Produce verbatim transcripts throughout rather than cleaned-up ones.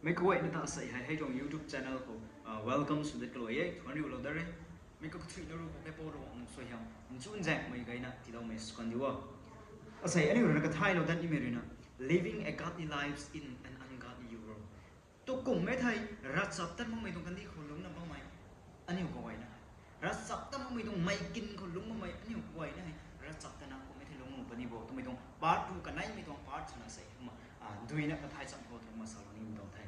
Meic kaguayna ta asei hei hei tuang YouTube channel khou welcome sw dat kalui e, thuanc riulou dat re. Meic kathuina ru khou kaipouc Ravguangc nang suaihiam nchunzaenghmei gayna tiiloumei sw kan diu o. Asei aniu ruina kathaylou dat nimei ruina, living a godly lives in an ungodly world. Tu kummei thei, ravchaptat makmei tuang kandih khou lungcna bammei aniu kaguayna hei, ravchaptat makmei tuang meic kin khou lungc bammei aniu kaguayna hei ravchaptatna kummei thei lungc nuh puni bo twmei tuang part two kaneimei tuang part swna sei kumna duina kathay cham khou twna kumna salou nimei tuang the.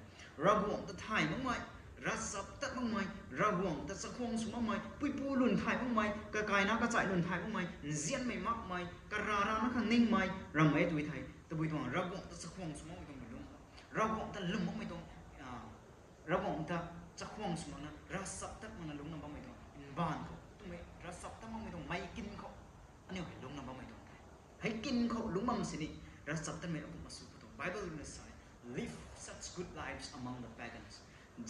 Ravguangc ta thay makmei, ravchaptat makmei, Ravguangc ta chakhwang sw makmei, puipu lun thay makmei, kakaina kachai lun thay makmei, nzianmei makmei, kara rana khang ningmei rammei tw thei tabui tuang Ravguangc ta chakhwang sw makmei tuang lungc khou, Ravguangc ta lwm makmei tuang, Ravguangc ta chakhwang sw makna ravchaptat makna lungcna bammei tuang mbaanv khou twmei ravchaptat makmei tuang meic kin khou aniu hei lungcna bammei tuang the. Hei kin khou lungc bam sini ravchaptatmei akumhna sw khou tuang Bible ruina sa e, live such good lives among the pagans.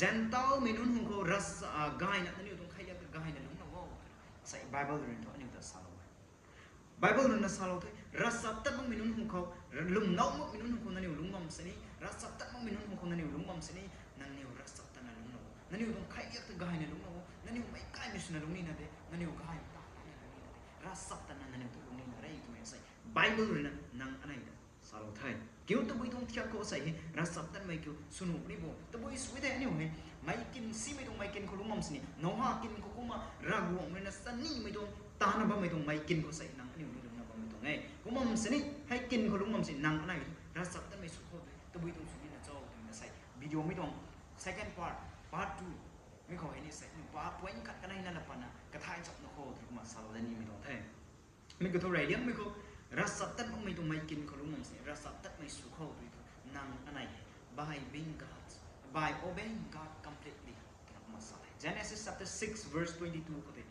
Zentelmei nunc khang khou ravchap gayna, aniu tuang khailiak ta gayna lungcna o. Sei Bible ruina thu aniu ta salou e. Bible ruina salou the, ravchaptat makmei nunc khang khou, lwmlou makmei nunc khang khou nangniw lungc bam sini, ravchaptat makmei nunc khang khou nangniw lungc bam sini, nangniw ravchaptatna lungcna o, nangniw tuang khailiak ta gayna lungcna o, nangniw meic kaymei swna lungc nina de, nangniw gay ta lungc nina de, ravchaptatna nangniw tu lungc nina re twmei sei Bible ruina nang anei ta salou the. Kiu tabui tuang thiak khou sei hei ravchaptatmei kiu sw nuh puni bo, tabui sw e thei aniu hei meic kin, simei tuang meic kin khou lungc bam sini, Noah kin khou kumna Ravguangc ruina chanimei tuang, tana bammei tuang meic kin khou sei nang aniu ni lungcna bammei tuang e. Kumna bam sini hei kin khou lungc bam sini nang anei ravchaptatmei sw khou tei tabui tuang sw nina cho twna sei video mei tuang second part, part two mei khou hei ni sei aniu pa point khat kaneina la patna kathay chapna khou twna kumna salou dat nimei tuang the. Mi khou thu rey liangmei khou, ravchaptat makmei tuang meic kin khou lungc bam sini ravchaptatmei sw khou tei thu nang anei hei by being God, by obeying God completely twna kumna sa e. Genesis chapter six verse twenty-two khou tei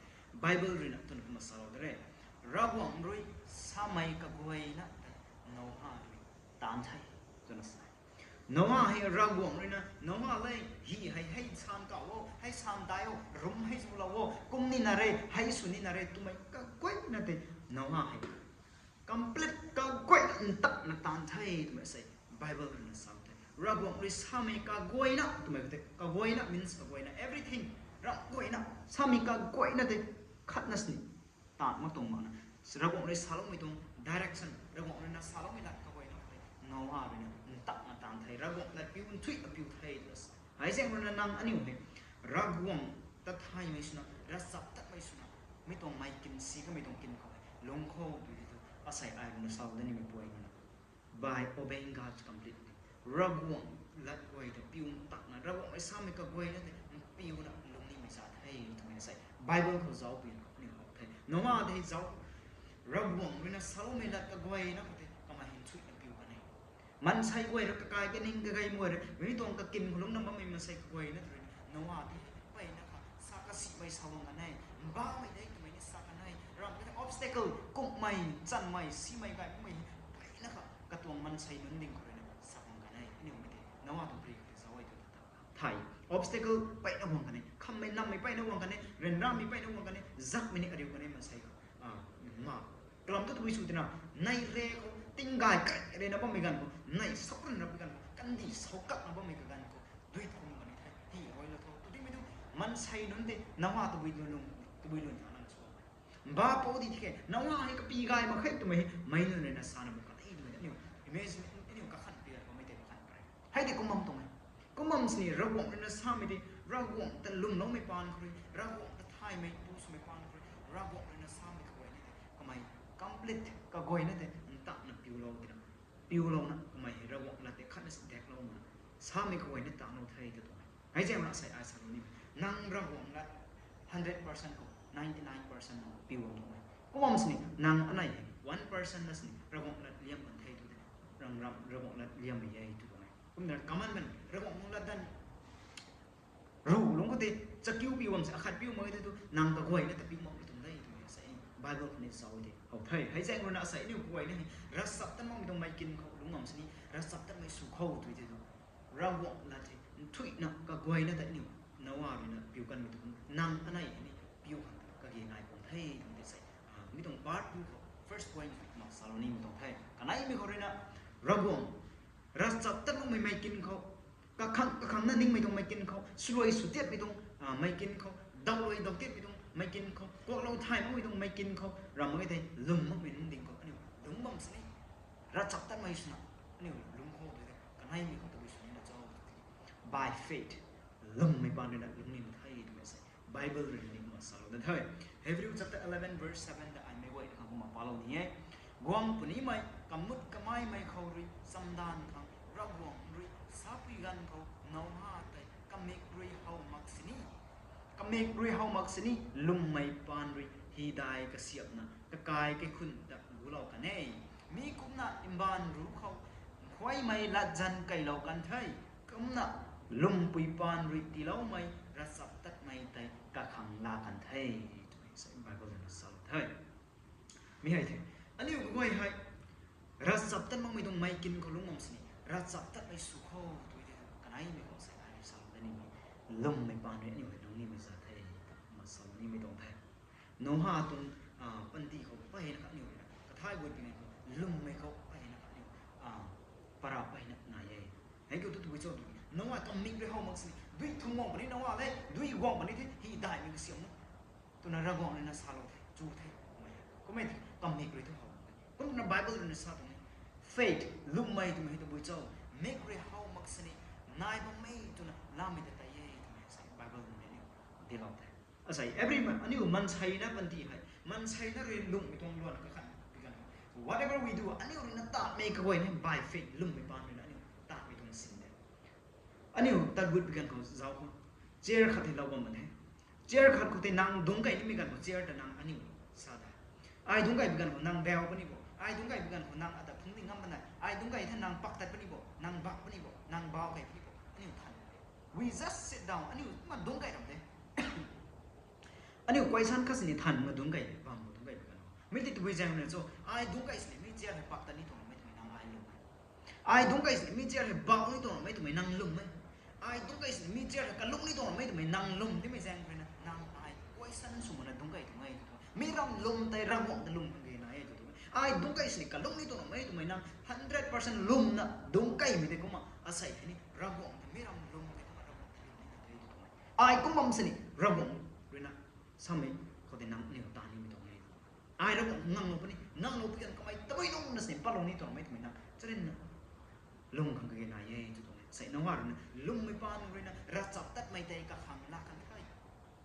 Bible ruina twna kumna salou dat re. Ravguangc rui samei kaguayna tei Noah rui taanv the twna sa e. Noah hei Ravguangc ruina, Noah le, hi hei hei san kau o, hei san dai o, rum hei zulou o, kum nina re, hei sw nina re twmei kaguayna tei Noah hei complete kaguayna ntakna taanv the twmei sei Bible ruina sa the. Ravguangc rui samei kaguayna twmei khou tei, kaguayna means kaguayna, everything, ramh guayna, samei kaguayna tei khatna sini taanv mak tuang makna, Ravguangc rui saloumei tuang direction, Ravguangc ruina saloumei lat kaguayna khou tei Noah ruina ntakna taanv the, Ravguangc lat piu nthuihna piu the twna sa e. Hei zaeng ruina nang aniu hei Ravguangc ta thaymei swna, ravchaptatmei swna, mi tuang meic kin si kamei tuang kin khou hei lungc khou tei thu, asei ai ruina salou dat nimei point ruina by obeying God completely. Ravguangc lat guay ta piu ntakna, Ravguangc rui samei kaguayna tei mpiuna lungc nimei sa the twmei sei Bible khou zauc pui khou aniu how the. Noah tei zauc, Ravguangc ruina saloumei lat kaguayna khou tei kamei hei nthuihna piu kan e. Maansei guay rui kakai kaning kagei mei rui, mi tuang kakin khou lungcna bammei maansei kaguayna tei rui Noah tei mpeyna kha sa kasimei sa bam kan e, mbamei de twmei ni sa kan e, ramh kha obstacle, kumhmei, chanmei, simei gay makmei mpeyna kha katuang maansei nunc ding khou ruina sa bam kan e. Aniu mei tei Noah tuang pary khou tei zauc e tw ta thay. Obstacle mpeyna guang kan e, khammei nammei mpeyna guang kan e, ryanramei mpeyna guang kan e, zakmei ni ariu kan e maansei khou. Ma, kalam tu tabui sw tina, nei re khou, tinggay kai rena bammei ganv khou, nei sau run rapmei ganv khou, kandih sau kakna bammei kaganv khou, dui thum kan e the, hi guay la tho. Tu timei tu, maansei nunc tei, Noah tabui lun lung, tabui lun tha nang sw. Mba pou di tike, Noah hei kapy gay mak khe twmei hei, meic nunc ruina sana bam kan e twmei aniu imagine, aniu kakhan pi ganv khou mei tei kakhan pare. Hei tei kum bam tuang e. Kum bam sini Ravguangc ruina samei tei, Ravguangc ta lwmloumei paan khou rui, Ravguangc ta thaymei pu swmei paan khou rui, Ravguangc ruina samei kaguayna tei kamei complete kaguayna tei ntakna piulou tina, piulouna kamei hei Ravguangc lat tei khatna si daklou makna, samei kaguayna tanglou the ta tuang e. Hei zaeng ruina sei ai salou ni, nang Ravguangc lat hundred percent khou ninety nine percent nang piu bam tuang e. Kum bam sini nang anei hei one percent na sini Ravguangc lat liam kan the tu tei, ram ram Ravguangc lat liammei e tw tuang e. Kumna commandment, Ravguangc nunc lat dan, ru lungc khou tei chakiu piu bam se, akhat piu mak e tei tu, nang kaguayna ta piu makmei tuang de twmei sei Bible khou ni zauc tei how the. Hei zaeng ruina sei aniu kaguayna hei ravchaptat makmei tuang meic kin khou lungc bam sini, ravchaptatmei sw khou tei tei tu, Ravguangc lat hei nthuihna kaguayna tei aniu Noah ruina piu kanmei tu kum nang anei hei ni piu kan kage nai kan the twmei tei sei, mi tuang part two khou first point mak salou nimei tuang the. Kaneimei khou ruina, Ravguangc ravchaptat makmei meic kin khou kakhang na ningmei tuang mei kin khou, swluai sw tiatmei tuang mei kin khou, dawluai daw tiatmei tuang mei kin khou, kuaklou thay makmei tuang mei kin khou ram mak e thei, lwm makmei nunc ding khou aniu lungc bam sini, ravchaptatmei swna aniu lungc khou tei, kaneimei khou tabui sw nina cho, by faith, lwmmei paan ruina lungc nina the twmei sei Bible ruina ni kumna salou da the. Hebrew chapter eleven verse seven ta ai mei guayna khang kumna palou ni e. Guang punimei kamut kameimei khou rui chamdanv khang Ravguangc rui sapui ganv khou Noa tei kamik rui how mak sini, kamik rui how mak sini lwmmei paan rui hydai kasiamhna kakai kaikhun ta gulou kan e. Mi kumna mbaanv ruc khou nkhuaimei latzan keylou kan the. Kumna lwmpui paan rui tiiloumei ravchaptatmei tei kakhang laa kan the twmei sei Bible ruina salou the. Mi hei the, aniu kaguay hei ravchaptat makmei tuang mei kin khou lungc bam sini, ravchaptatmei sw khou tui tei kaneimei khou sei ai salou da nimei, lwmmei paan rui aniu hei lungc nimei za the, kumna salou nimei tuang the. Noa tuang panty khou peyna kha aniu ruina kathay gut pi ganv khou lwmmei khou peyna kha aniu para peyna nai e. Hei kiu tu tabui cho tw, Noa kamik rui how mak sini, dui thung guang puni Noa le, dui guang puni the, hydai mei kasiamh twna Ravguangc ruina salou the, chu the, kummei, kummei kamik rui thu how mak e. Kumna Bible ruina sa tuang e, faith, lwmmei twmei hei tabui cho, mik rui how mak sini, nai bammei twna lamei ta tei e twmei sei Bible ruina aniu dilou the. Asei every aniu maanseina panty hei, maanseina rui lungmei tuang luan kakhan pi ganv khou, whatever we do, aniu ruina tatmei kaguay ni by faith, lwmmei paan ruina aniu tatmei tuang sin de. Aniu tat gut pi ganv khou zauc khou, chair khat hei lou bam bam the. Chair khat khou tei nang dungc kei nimei ganv khou chair ta nang aniu sa de. Ai dungc kei pi ganv khou nang bau puni bo, ai dungc kei pi ganv khou nang ata phungc di ngam bam de, ai dungc kei the nang pak tat puni bo, nang bak puni bo, nang bau kei puni bo, aniu than. We just sit down, aniu kumna dungc kei ram de. Aniu question khat sini than na dungc kei, bam bo dungc kei pi ganv khou. Mi tei tabui zaeng ruina cho, ai dungc kei sini mi chair hei pak tat ni tuang mei twmei nang ai lwm e. Ai dungc kei sini mi chair hei bau ni tuang mei twmei nang lwm e. Ai dungc kei sini mi chair hei kalung ni tuang mei twmei nang lwm nimei zaeng ruina nang ai question sw makna dungc kei tuang e tw tuang. Mi ram lwm tei Ravguangc ta lwm khang ge nai e tw tuang. Ai dungc kei sini kalung ni tuang mei twmei nang hundred percent lwmna dungc keimei tei kumna asei hei ni Ravguangc ta mi ram lwm tei kumna Ravguangc ta lwm ni na tei tw tuang e. Ai kum bam sini Ravguangc ruina samei khou tei nang aniu ta nimei tuang e. Ai Ravguangc nganglou puni, nganglou pi ganv kamei tabui lungna sini patlou ni tuang mei twmei nang charynna lwm khang kage nai e tw tuang e. Sei Noa ruina lwmmei paan ruina ravchaptatmei tei kakhang laa kan the.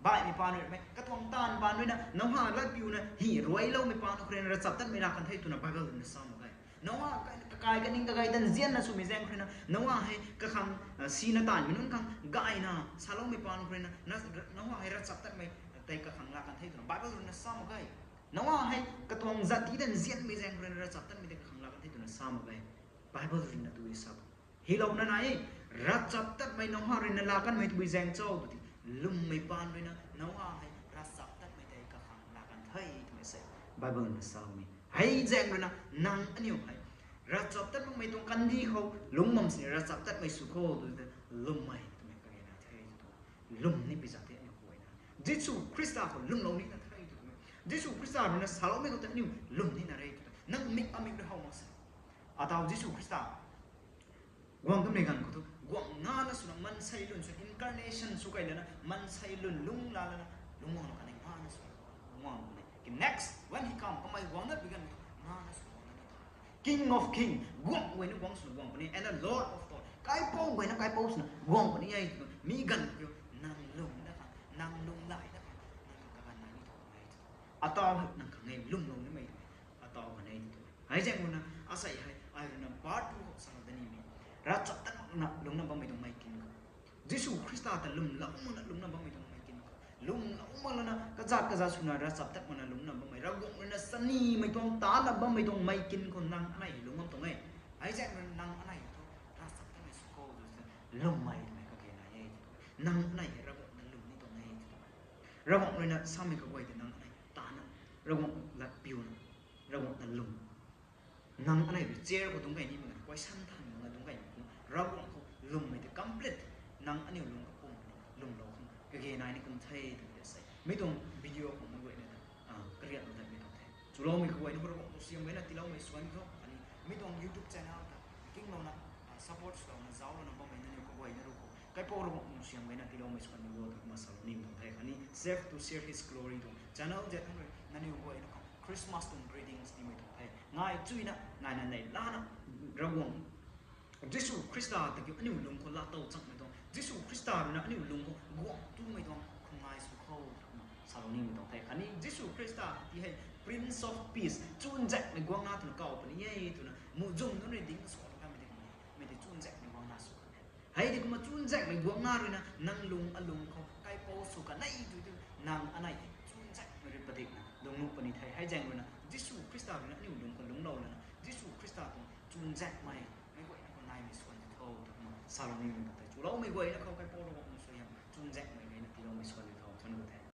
Baihmei paan rui mei, katuang taanv paan ruina Noa latpiuna hi ruailoumei paan khou ruina ravchaptatmei laa kan the twna Bible ruina sa mak ge. Noa kakai kaning kagay ta nzianna swmei zaeng khou ruina Noa hei kakhang sina taanvmei nunc khang gayna saloumei paan khou ruina Noa hei ravchaptatmei tei kakhang laa kan the twna Bible ruina sa mak ge. Noa hei katuang zat ti ta nzianmei zaeng khou ruina ravchaptatmei tei kakhang laa kan the twna sa mak ge. Bible ruina tu sa Hilouna nai e, ravchaptatmei Noa ruina laa kanmei tabui zaeng cho tw ti, lwmmei paan ruina Noa hei ravchaptatmei tei kakhang laa kan the twmei sei Bible ruina samei. Hei zaeng ruina nang aniu hei ravchaptat makmei tuang kandih khou lungc bam sini ravchaptatmei sw khou tw ti, lwmmei twmei kage nai the tw tuang. Lwm ni pi za the aniu khou na. Jisu Khrista khou lwmlou nina the tw tuang. Jisu Khrista ruina saloumei khou tei aniu lwm nina re tw tuang. Nang mik amik rui how mak sini. Atau Jisu Khrista guang kamei ganv khou thu, guang ngana swna maansei lun sw incarnation sw kai lana, maansei lun lungc laa lana, lungc guang lou kanei ngana sw, lungc guang lou kanei. Ki next, when he come, kamei guang dat bi ganv khou thu, ngana sw guang lana tha. King of king, guang guayna guang swna guang puni, and the Lord of lord, kaipouc guayna kaipouc swna guang puni e tw, mi ganv khou nang lung na khang, nang lung lai na khang, nang kaganv nai ni thu nai tw. Atau hei nang khang e lwmlou nimei tw, atau kanei tw. Hei zaeng ruina, asei hei, ai ruina part two khou salou da nimei. Ravchaptat makna lungcna bammei tuang mei kin khou. Jisu Khrista ta lwmlou makna lungcna bammei tuang mei kin khou. Lwmlou mak lana kazat kazat swna ravchaptat makna lungcna bammei. Ravguangc ruina sanimei tuang tana bammei tuang mei kin khou nang anei hei lungc bam tuang e. Hei zaeng ruina nang anei thu ravchaptatmei sw khou tw, lwmmei twmei kage nai e tw. Nang anei hei Ravguangc ta lwm ni tuang e tw. Ravguangc ruina samei kaguay tei nang anei tana, Ravguangc lat piuna, Ravguangc ta lwm. Nang anei rui chair khou dungc kei nimei ganv, question than makna dungc kei nimei kum, Ravguangc khou lwmmei tei complete, nang aniu lung kapum, lwmlou khang kage nai ni kum the tw tei sei. Mi tuang video khou mei guayna ta, kariatlou datmei tuang the. Chuloumei kaguayna khou Ravguangc tuang siam guayna tiiloumei suan khou, khatni mi tuang YouTube channel ta kinglouna, support swlouna, zauclouna bammei nangniw kaguayna rui khou, kai Kaipouc Ravguangc nang suaihiam gayna tiiloumei swan ni o twna kumna salou nimei tuang the. Khatni Save to Share His Glory tuang channel zat thangc rui nangniw guayna khou Christmas tuang greetings tiimei tuang the. Ngai chuina ngaina nei lana Ravguangc Jisu Khrista ta kiu aniu lung khou laatow changmei tuang, Jisu Khrista ruina aniu lung khou guang tumei tuang khum ngai sw kho twna kumna salou nimei tuang the. Khatni Jisu Khrista ti hei Prince of Peace, chuzaenghmei guangna twna kaw puni e twna muhzwng nunc rui ding sualou kanmei tei kumna, mei tei chuzaenghmei guangna sw kan e. Hei tei kumna chuzaenghmei guangna ruina nang lung alung khou kaipouc sw kan e tw tu, nang anei chuzaenghmei rui padikna lungnuh puni the. Hei zaeng ruina Jisu Khrista ruina aniu lung khou lungclou lana Jisu Khrista tuang chuzaenghmei meic guayna khou naimei swan ni tho twna kumna salou nimei tuang the. Chuloumei guayna khou Kaipouc Ravguangc nang suaihiam chuzaenghmei gayna tiiloumei swan ni tho twna kum the.